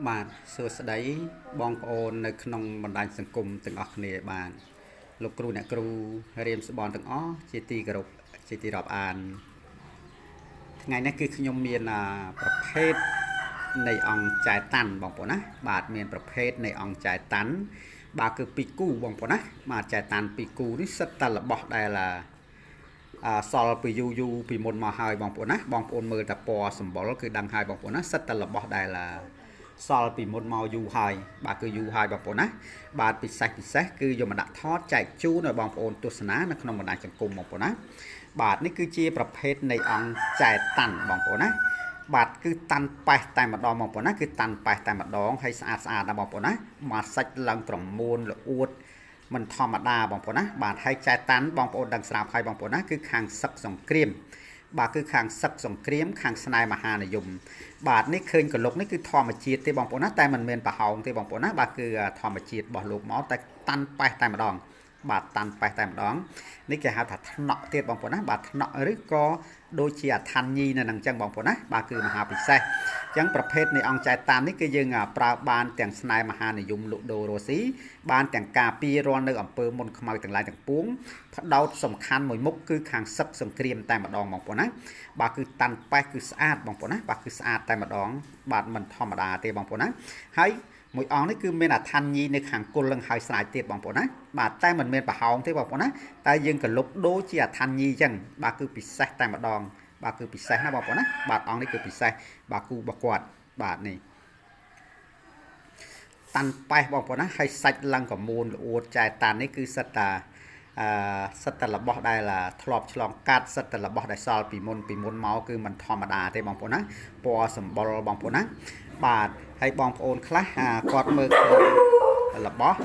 បាទសួស្តីបងប្អូននៅក្នុងបណ្ដាញសង្គមទាំងអស់គ្នាបាទលោកគ្រូអ្នកគ្រូរៀមស្បនទាំងអស់ជាទីគោរពជាទីរាប់អានថ្ងៃនេះគឺខ្ញុំមានប្រភេទនៃអង្គចែតាន់បងប្អូនណាបាទមានប្រភេទនៃអង្គចែតាន់បាទគឺពីរគូបងប្អូនណាបាទចែតាន់ពីរគូនេះសិតតែរបស់ដែលសល់ពីយូរយូរពីមុនមកហើយបងប្អូនណាបងប្អូនមើលតែពណ៌សម្បុរគឺដឹងហើយបងប្អូនណាសិតតែរបស់ដែលសល់ពីមុនមកយូរហើយបាទគឺយូរហើយបងប្អូនណាបាទពិសេសពិសេសគឺយកមកដាក់ថតចែកជូនឲ្យបងប្អូនទស្សនានៅក្នុងបណ្ដាញសង្គមបងប្អូនណាបាទនេះគឺជាប្រភេទនៃអង្គចែតាន់បងប្អូនណាបាទគឺតាន់ប៉េះតែម្ដងបងប្អូនណាគឺតាន់ប៉េះតែម្ដងហើយស្អាតស្អាតណាបងប្អូនណាបាទសាច់ឡើងក្រមួនល្អួតមិនធម្មតាបងប្អូនណាបាទហើយចែតាន់បងប្អូនដឹងស្រាប់ហើយបងប្អូនណាគឺខាងសឹកសង្គ្រាមបាទគឺខាងសឹកសង្គ្រាមខាងស្នេហ៍មហានិយមបាទនេះឃើញកលុកនេះគឺធម្មជាតិទេបងប្អូនណាតែមិនមានប្រហោងទេបងប្អូនណាបាទគឺធម្មជាតិរបស់លោកមកតែតាន់ប៉េះតែម្ដងបាទតាន់ប៉េះតែម្ដងនេះគេហៅថាថ្នាក់ទៀតបងប្អូនណាបាទថ្នាក់ឬក៏ដូចជាអឋានញីនៅនឹងអញ្ចឹងបងប្អូនណាបាទគឺមហាពិសេសអញ្ចឹងប្រភេទនៃអង្គចែតាននេះគឺយើងប្រើបានទាំងស្នេហ៍មហានិយមលោកដូរ៉ូស៊ីបានទាំងការពាររាល់នៅអំពើមុនខ្មៅទាំងឡាយទាំងពួងផ្ដោតសំខាន់មួយមុខគឺខាងសឹកសង្គ្រាមតែម្ដងបងប្អូនណាបាទគឺតាន់ប៉េះគឺស្អាតបងប្អូនណាបាទគឺស្អាតតែម្ដងបាទមិនធម្មតាទេបងប្អូនណាហើយមួយអង្គនេះគឺមានអឋានញីនៅខាងគុលនឹងហើយស្រេចទៀតបងប្អូនណាបាទតែមិនមានប្រហោងទេបងប្អូនណាតែយើងកលុបដូចជាអឋានញីអញ្ចឹងបាទគឺពិសេសតែម្ដងបាទគឺពិសេសណាបងប្អូនណាបាទអង្គនេះគឺពិសេសបាទគូរបស់គាត់បាទនេះតាន់ប៉េះបងប្អូនណាហើយសាច់ឡើងកមួនល្អួតចែតាន់នេះគឺសិតតាសិតតែរបស់ដែលធ្លាប់ឆ្លងកាត់សិតតែរបស់ដែលសល់ពីមុនមកគឺមិនធម្មតាទេបងប្អូនណាពណ៌សម្បុរបងប្អូនណាបាទហើយបងប្អូនខ្លះគាត់មើលឃើញរបស់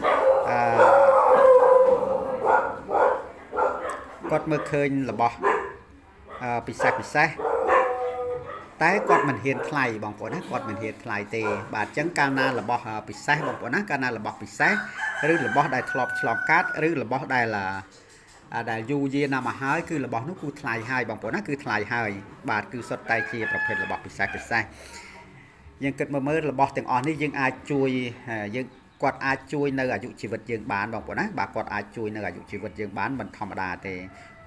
គាត់មើលឃើញរបស់ពិសេសពិសេសតែគាត់មិនហ៊ានថ្លៃបងប្អូនណាគាត់មិនហ៊ានថ្លៃទេបាទអញ្ចឹងកាលណារបស់ពិសេសបងប្អូនណាកាលណារបស់ពិសេសឬរបស់ដែលធ្លាប់ឆ្លងកាត់ឬរបស់ដែលយូរយារណាស់មកហើយគឺរបស់នោះគឺថ្លៃហើយបងប្អូនណាគឺថ្លៃហើយបាទគឺសុទ្ធតែជាប្រភេទរបស់ពិសេសពិសេសយើងគិតមើលរបស់ទាំងអស់នេះយើងអាចជួយយើងគាត់អាចជួយនៅអាយុជីវិតយើងបានបងប្អូនណាបាទគាត់អាចជួយនៅអាយុជីវិតយើងបានមិនធម្មតាទេ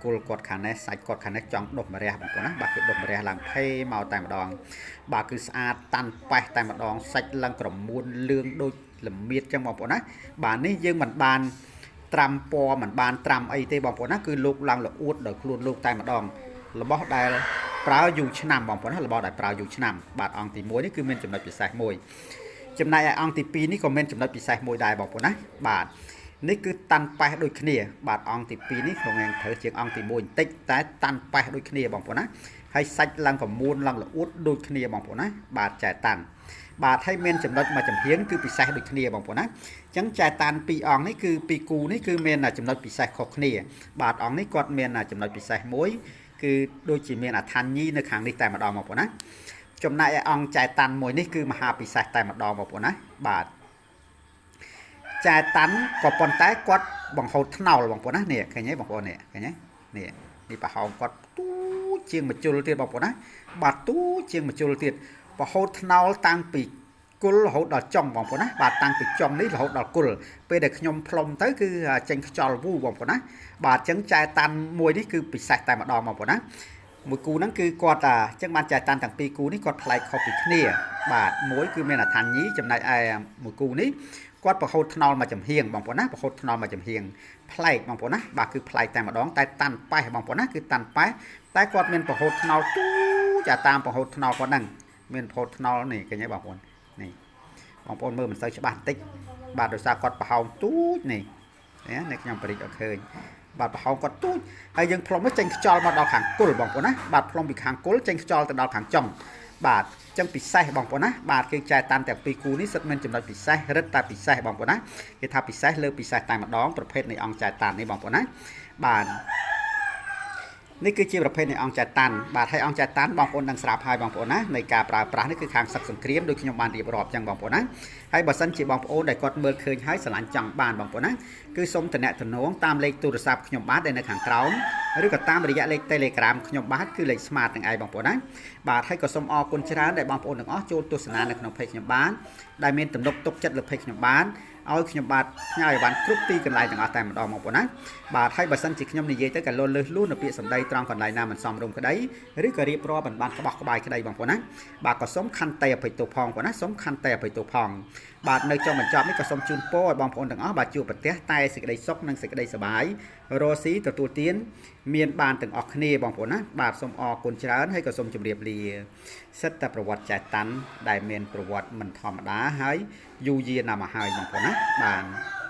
គល់គាត់ខាងនេះសាច់គាត់ខាងនេះចង់ដុសម្រះបងប្អូនណាបាទគឺដុសម្រះឡើងផេមកតែម្ដងបាទគឺស្អាតតាន់ប៉េះតែម្ដងសាច់ឡើងក្រមួនលឿងដូចលមៀតចឹងបងប្អូនណាបាទនេះយើងមិនបានត្រាំពណ៌មិនបានត្រាំអីទេបងប្អូនណាគឺលោកឡើងល្អួតដោយខ្លួនលោកតែម្ដងរបស់ដែលប្រើយូរឆ្នាំបងប្អូនណារបស់ដែលប្រើយូរឆ្នាំបាទអង្គទី1នេះគឺមានចំណុចពិសេសមួយចំណែកឯអង្គទី2នេះក៏មានចំណុចពិសេសមួយដែរបងប្អូនណាបាទនេះគឺតាន់ប៉េះដូចគ្នាបាទអង្គទី2នេះក្នុងងត្រូវជាងអង្គទី1បន្តិចតែតាន់ប៉េះដូចគ្នាបងប្អូនណាហើយសាច់ឡើងក្រមួនឡើងល្អួតដូចគ្នាបងប្អូនណាបាទចែតាន់បាទហើយមានចំណុចមួយចំហៀងគឺពិសេសដូចគ្នាបងប្អូនណាអញ្ចឹងចែតាន់ពីរអង្គនេះគឺពីរគូនេះគឺមានចំណុចពិសេសខុសគ្នាបាទអង្គនេះគាត់មានចំណុចពិសេសមួយគឺដូចជាមានអឋានញីនៅខាងនេះតែម្ដងបងប្អូនណាចំណែកឯអង្គចែតាន់មួយនេះគឺមហាពិសេសតែម្ដងបងប្អូនណាបាទចែតាន់ក៏ប៉ុន្តែគាត់បង្ហូតថ្នោលបងប្អូនណានេះឃើញទេបងប្អូននេះឃើញទេនេះនេះប្រហោងគាត់ទូជាងមជុលទៀតបងប្អូនណាបាទទូជាងមជុលទៀតបង្ហូតថ្នោលតាំងពីគល់រហូតដល់ចុងបងប្អូនណាបាទតាំងពីចុងនេះរហូតដល់គល់ពេលដែលខ្ញុំផ្លុំទៅគឺចេញខ្យល់វូបងប្អូនណាបាទអញ្ចឹងចែតាន់មួយនេះគឺពិសេសតែម្ដងបងប្អូនណាមួយគូហ្នឹងគឺគាត់អញ្ចឹងបានចែតាន់ទាំងពីរគូនេះគាត់ប្លែកខុសពីគ្នាបាទមួយគឺមានអឋានញីចំណែកឯមួយគូនេះគាត់ប្រហូតថ្នោលមកចំហៀងបងប្អូនណាប្រហូតថ្នោលមកចំហៀងប្លែកបងប្អូនណាបាទគឺប្លែកតែម្ដងតែតាន់ប៉េះបងប្អូនណាគឺតាន់ប៉េះតែគាត់មានប្រហូតថ្នោលទូចាតាមប្រហូតថ្នោលគាត់ហ្នឹងមានប្រហូតថ្នោលនេះឃើញទេបងប្អូននេះបងប្អូនមើលមិនសូវច្បាស់បន្តិចបាទដោយសារគាត់ប្រហោងទូចនេះណាខ្ញុំបរិចឲ្យឃើញបាទប្រហោងគាត់ទូចហើយយើងផ្លុំចេញខ្យល់មកដល់ខាងគល់បងប្អូនណាបាទផ្លុំពីខាងគល់ចេញខ្យល់ទៅដល់ខាងចុងបាទចឹងពិសេសបងប្អូនណាបាទគេចែកតាមទាំងពីរគូនេះសិតមានចំណុចពិសេសរឹតតែពិសេសបងប្អូនណាគេថាពិសេសលើពិសេសតែម្ដងប្រភេទនៃអង្គចែកតាននេះបងប្អូនណាបាទ នេះគឺជាប្រភេទនៃអង្គចែតាន់បាទហើយអង្គចែតាន់បងប្អូននឹងស្រាប់ហើយបងប្អូនណានៃការប្រើប្រាស់នេះគឺខាងសឹកសង្គ្រាមដូចខ្ញុំបានរៀបរាប់ចឹងបងប្អូនណាហើយបើសិនជាបងប្អូនដែលគាត់មើលឃើញហើយស្រឡាញ់ចង់បានបងប្អូនណាគឺសូមតំណតំណងតាមលេខទូរស័ព្ទខ្ញុំបាទដែលនៅខាងក្រោមឬក៏តាមរយៈលេខ Telegram ខ្ញុំបាទគឺលេខ Smart នឹងឯងបងប្អូនណាបាទហើយក៏សូមអរគុណច្រើនដែលបងប្អូនទាំងអស់ចូលទស្សនានៅក្នុង Page ខ្ញុំបានដែលមានទំនុកទុកចិត្តលើ Page ខ្ញុំបានឲ្យខ្ញុំបាទផ្ញើឲ្យបានគ្រប់ទីកន្លែងទាំងអស់តែម្ដងបងប្អូនណាបាទហើយបើសិនជាខ្ញុំនិយាយទៅក៏លលឹះលួសនៅពាក្យសម្ដីត្រង់កន្លែងណាមិនសមរម្យក្តីឬក៏រៀបរាប់មិនបានក្បោះក្បាយក្តីបងប្អូនណាបាទក៏សូមខន្តីអភ័យទោសផងបងប្អូនណាសូមខន្តីអភ័យទោសផងបាទនៅចុងបញ្ចប់នេះក៏សូមជូនពរឲ្យបងប្អូនទាំងអស់បាទជួបប្រទះតែសេចក្តីសុខនិងសេចក្តីសប្បាយរស់ស៊ីទទួលទានមានបានទាំងអស់គ្នាបងប្អូនណាបាទសូមអរគុណច្រើនហើយក៏សូមជម្រាបលាសិតតែប្រវត្តិចែតាន់ដែលមានប្រវត្តិមិនធម្មតាហើយយូរយារណាស់មកហើយបងប្អូនណាបាទ។